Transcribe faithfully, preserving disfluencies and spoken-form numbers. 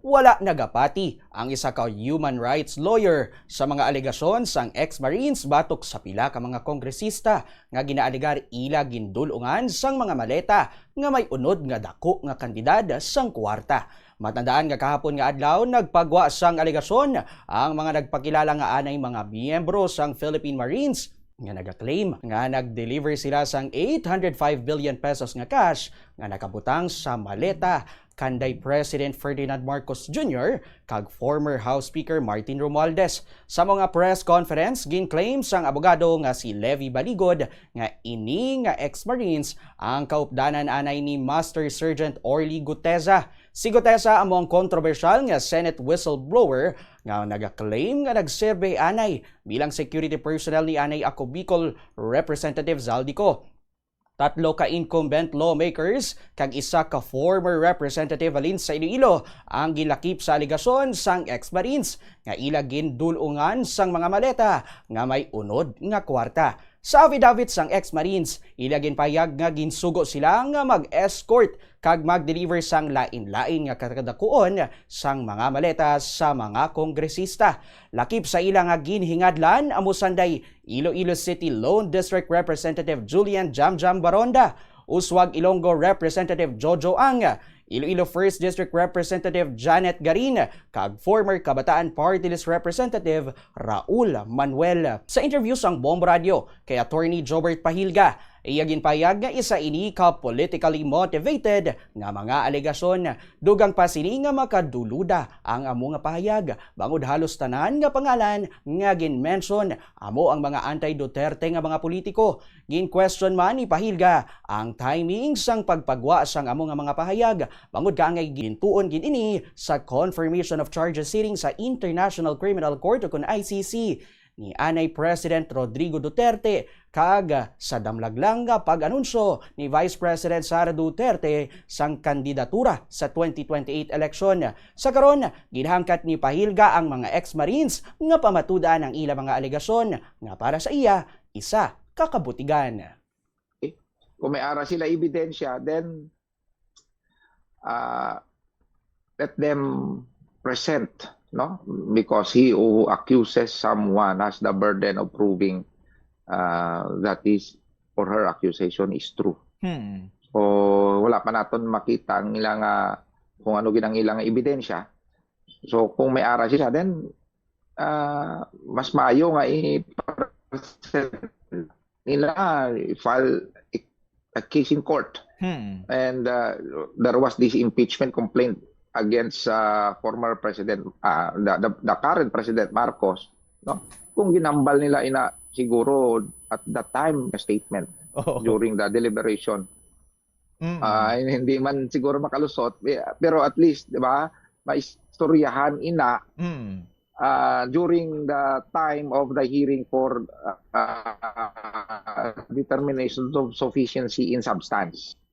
Wala nagapati ang isa ka human rights lawyer sa mga alegasyon sang ex-Marines batok sa pila ka mga kongresista nga ginaalegar ila gindul-ungan sang mga maleta nga may unod nga dako nga kantidad sang kuwarta. Matandaan nga kahapon nga adlaw, nagpagwa sang alegasyon ang mga nagpakilala nga anay mga miyembro sang Philippine Marines nga nagaklaim nga nag-deliver sila sang eight hundred five billion pesos nga cash nga nakabutang sa maleta kanday President Ferdinand Marcos Junior kag former House Speaker Martin Romualdez. Sa mga press conference, ginclaim sang abogado nga si Levi Baligod nga ini nga ex-Marines ang kaupdanan anay ni Master Sergeant Orly Guteza. Si Guteza amo ang kontrobersyal nga Senate whistleblower nga nagaklaim nga nagserbe anay bilang security personnel ni anay Ako Bicol Representative Zaldy Co. Tatlo ka incumbent lawmakers kag isa ka former representative halin sa Iloilo ang ginlakip sa alegasyon sang ex-Marines nga ila gindul-ungan sang mga maleta nga may unod nga kwarta. Sa affidavit sang ex-Marines, ila ginpahayag nga ginsugo sila nga mag-escort kag mag-deliver sang lain-lain nga kadakuon sang mga maleta sa mga kongresista. Lakip sa ila nga ginhingadlan amo sanday Iloilo City Lone District Representative Julian Jamjam Baronda, Uswag Ilonggo Representative Jojo Ang, Iloilo First District Representative Janet Garin, kag former Kabataan Party List Representative Raul Manuel. Sa interview sang Bombo Radio kay Attorney Jobert Pahilga, iya ginpahayag nga isa ini ka politically motivated nga mga alegasyon. Dugang pa sini nga makaduluda ang amo nga pahayag, bangod halos tanan nga pangalan nga gin-mention amo ang mga anti-Duterte nga mga politiko. Gin-question man ni Pahilga ang timing sang pagpagwa sang amo nga mga pahayag, bangod kaangay gintuon gid ini sa confirmation of charges hearing sa International Criminal Court o kon I C C ni anay President Rodrigo Duterte kag sa damlag lang nga pag-anunsyo ni Vice President Sara Duterte sang kandidatura sa twenty twenty-eight election. Sa karon, ginhangkat ni Pahilga ang mga ex-Marines nga pamatud-an ang ila mga alegasyon nga para sa iya isa ka kabutigan. Kung may ara sila ebidensya, then uh, let them present, no? Because he who accuses someone has the burden of proving uh, that his or her accusation is true. Hmm. So, wala pa naton makita ang ilang uh, kung ano gid ang ilang ebidensya. So, kung may ara sila, then uh, mas maayo nga i-present nila, file a case in court. Hmm. And uh, there was this impeachment complaint against uh, former President, uh, the, the, the current President Marcos, no? Kung ginambal nila ina siguro at that time statement oh. during the deliberation. Mm. Uh, hindi man siguro makalusot, pero at least, di ba, maistoryahan ina mm. uh, during the time of the hearing for uh, determination of sufficiency in substance.